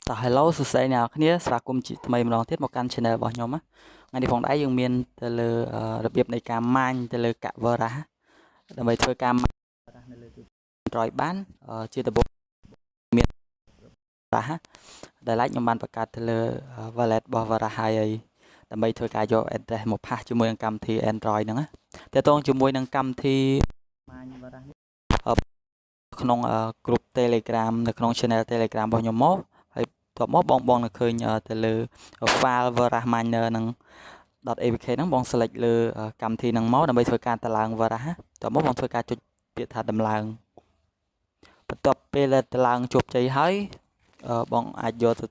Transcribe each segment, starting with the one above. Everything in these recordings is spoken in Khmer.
តោះ Hello សួស្តីអ្នកនរគ្នាស្វាគមន៍ជាថ្មីម្ដងទៀតមកកាន់ Channel របស់ខ្ញុំណាថ្ងៃនេះផងដែរយើងមានទៅលើរបៀបនៃការ mine ទៅលើកាក់ Verus ដើម្បីធ្វើការ mine នៅលើទូ Android បានជាដំបូងមាន Verus ដែលឡែកខ្ញុំបានបង្កើតទៅលើ wallet របស់ Verus ហើយដើម្បីធ្វើការយក address មក paste ជាមួយនឹងកម្មវិធី Android ហ្នឹងណាតើតងជាមួយនឹងកម្មវិធី mine Verus នេះក្នុងក្រុម Telegram នៅក្នុង Channel Telegram របស់ខ្ញុំមកហើយបន្ទាប់មកបងបងនឹងឃើញទៅលើ file Verus Miner នឹង .apk ហ្នឹងបង select លើកម្មវិធីហ្នឹងមកដើម្បីធ្វើការតម្លើង Verus បន្ទាប់មកបងធ្វើការចុចពាក្យថាតម្លើងបន្ទាប់ពេលតម្លើងជោគជ័យហើយបងអាចយកទៅ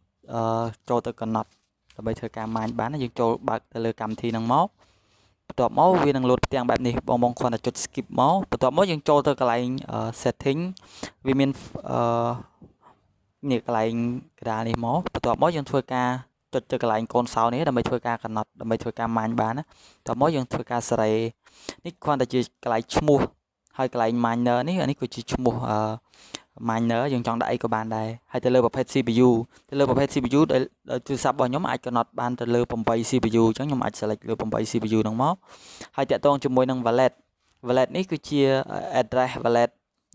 ចូលទៅកំណត់ដើម្បីធ្វើការ mine បានយើងចូលបើកទៅលើកម្មវិធីហ្នឹងមកបន្ទាប់មកវានឹងលោតផ្ទាំងបែបនេះបងបងគ្រាន់តែចុច skip មកបន្ទាប់មកយើងចូលទៅកន្លែង setting វាមានអឺនេះកន្លែងកដាលនេះមកបន្ទាប់មកយើងធ្វើការចុចទៅកន្លែងកូនសោនេះដើម្បីធ្វើការកំណត់ដើម្បីធ្វើការ mine បានណាបន្ទាប់មកយើងធ្វើការសេរីនេះគ្រាន់តែជាកន្លែងឈ្មោះហើយកន្លែង miner នេះអានេះគឺជាឈ្មោះអឺ miner យើងចង់ដាក់អីក៏បានដែរហើយទៅលើប្រភេទ CPU ទៅលើប្រភេទ CPU ដែលទូរស័ព្ទរបស់ខ្ញុំអាចកំណត់បានទៅលើ8 CPU អញ្ចឹងខ្ញុំអាច select លើ8 CPU ហ្នឹងមកហើយតាក់ទងជាមួយនឹង wallet wallet នេះគឺជា address wallet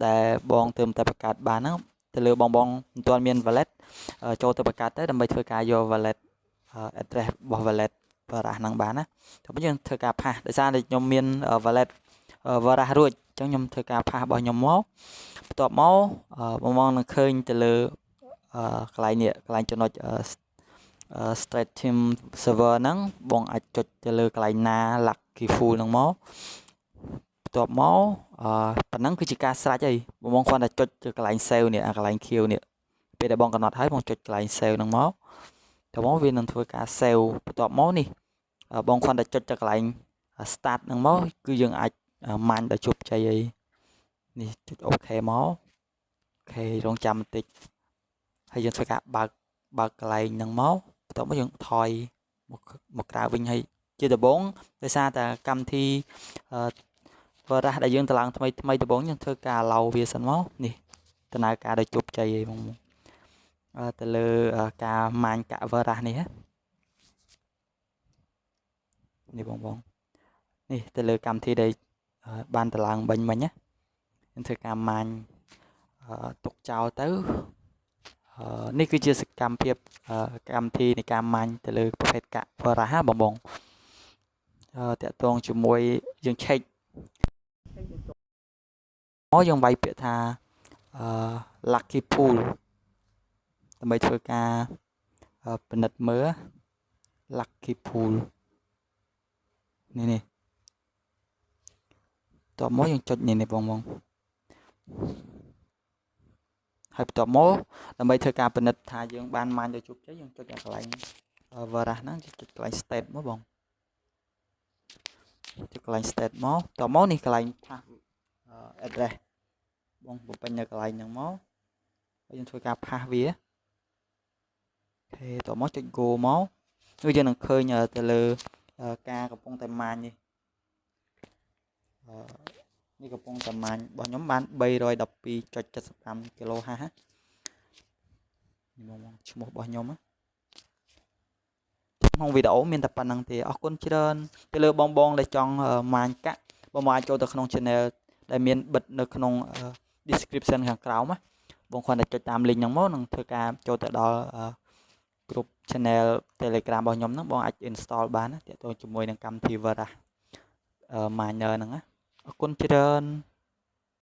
ដែលបងទើបតែបង្កើតបានហ្នឹងទៅលើបងបងមិនទាន់មាន wallet ចូលទៅបង្កើតទៅដើម្បីធ្វើការយក wallet address របស់ wallet Verus ហ្នឹងបានណាតែយើងធ្វើការ paste ដោយសារតែខ្ញុំមាន wallet Verus រួចអញ្ចឹងខ្ញុំធ្វើការ paste របស់ខ្ញុំមកបន្ទាប់មកបងបងនឹងឃើញទៅលើកន្លែងនេះកន្លែងចំណុច Stratum server ហ្នឹងបងអាចចុចទៅលើកន្លែងណា lucky pool ហ្នឹងមកបន្ទាប់មកអឺប៉ុណ្ណឹងគឺជាការស្រេចហើយបងបងគ្រាន់តែចុចទៅកន្លែង save នេះអាកន្លែង Q នេះពេលដែលបងកំណត់ហើយបងចុចកន្លែង save ហ្នឹងមកតមកវានឹងធ្វើការ save បន្ទាប់មកនេះបងគ្រាន់តែចុចទៅកន្លែង start ហ្នឹងមកគឺយើងអាច mine ដល់ជោគជ័យអីនេះចុច OK មក OK រងចាំបន្តិចហើយយើងធ្វើការបើកបើកកន្លែងហ្នឹងមកបន្ទាប់មកយើងថយមកមកក្រៅវិញហើយជាដំបូងដោយសារតែកម្មវិធីអឺ Verus ដែលយើងតម្លើងថ្មីថ្មីដំបូងយើងធ្វើការ allow វាសិនមកនេះដំណើរការដោយជោគជ័យអីហ្មងទៅលើការ mine កាក់ Verus នេះនេះបងបងនេះទៅលើកម្មវិធីដែលបានតម្លើងបាញ់មិញណាយើងធ្វើការ mine ទុកចោលទៅនេះគឺជាសកម្មភាពកម្មវិធីនៃការ mine ទៅលើប្រភេទកាក់ Verus បងបងតាក់ទងជាមួយយើងឆែកមកយើងវាយពាក្យថាអឺ lucky pool ដើម្បីធ្វើការពិនិត្យមើល lucky pool នេះនេះតបមកយើងចុចនេះនេះបងបងហើយបន្ទាប់មកដើម្បីធ្វើការពិនិត្យថាយើងបាន mine ទៅជោគជ័យយើងចុចកន្លែង Verus ហ្នឹងចុចកន្លែង state មកបងចុចកន្លែង state មកតមកនេះកន្លែង paste address បងបំពេញនៅកន្លែងហ្នឹងមកហើយយើងធ្វើការ paste វា OK តមកចុច go មកគឺយើងនឹងឃើញទៅលើការកំពុងតែ mine នេះនេះកំពុងតែ mine របស់ខ្ញុំបាន312.75គីឡូហានេះបងឈ្មោះរបស់ខ្ញុំក្នុងវីដេអូមានតែប៉ុណ្្នឹងទេអរគុណច្រើនទៅលើបងបងដែលចង់ mine កាក់បងបងអាចចូលទៅក្នុង channel ដែលមានបិទនៅក្នុង description ខាងក្រោមណាបងគ្រាន់តែចុចតាម link ហ្នឹងមកនឹងធ្វើការចូលទៅដល់គ្រប់ channel Telegram របស់ខ្ញុំហ្នឹងបងអាច install បានណាទាក់ទងជាមួយនឹងកម្មវិធី Verus Miner ហ្នឹងណាអរគុណច្រើន។